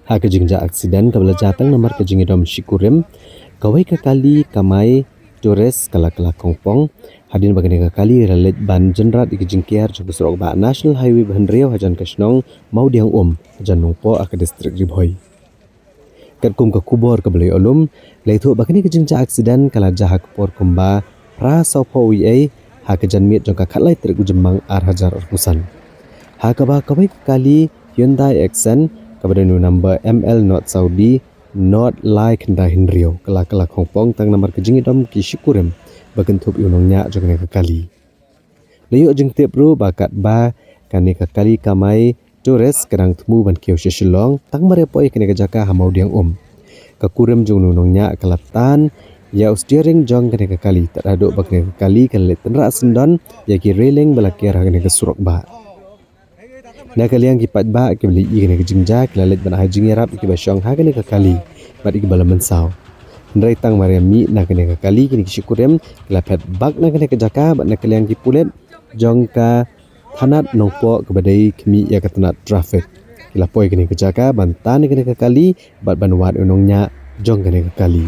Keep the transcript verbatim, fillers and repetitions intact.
Ha ka jingjia aksiden kaba la jia tang namar ka jingïadom shi kurim, kawei ka kali kamai Taurus ka la kylla khongpong. Hadien ba kane ka kali ka la leit ban jynrat ïa ka jingker jong ka surok bah National Highway ba hynriew hajan ka shnong Mawdiangum, hajan Nongpoh ha ka distrik Ri Bhoi. Katkum ka khubor kaba la ïoh lum, la ïathuh ba kane ka jingjia aksiden ka la jia ha ka por kumba phra sawphew wi ei, ha ka janmiet jong ka khatlai tarik u Jymmang ar hajar arphew san. Ha kaba kawei ka kali Hyundai Accent kaba don u number M L not Saudi not lai khyndai hynriew ka la kylla khongpong tang namar ka jingïadom ki shi kurim ba kynthup ïa u nongñiah jong kane ka kali. La ïoh jingtip ruh ba katba kane ka kali kamai Taurus ka dang thmu ban kiew sha Shillong, tang mar ïa poi kane ka jaka ha Mawdiangum, ka kurim jong u nongñiah ka la tan ïa u steering jong kane ka kali, tad haduh ba kane ka kali ka la leit tynrah syndon ïa ki railing ba la ker ha kane ka surok bah. Na ka liang ki paidbah kiba la ïohi ïa kane ka jingjia ki la leit ban ai jingïarap ïa kiba shong ha kane ka kali bad ïa kiba la mynsaw. Hynrei tang mar ïa mih na kane ka kali, kine ki shi kurim ki la phet bak na kane ka jaka, bad na ka liang ki pulit jong ka thanat Nongpoh kaba dei khmih ïa ka tnat traffic ki la poi kane ka jaka ban tan ïa kane ka kali bad ban wad ïa u nongñiah jong kane ka kali.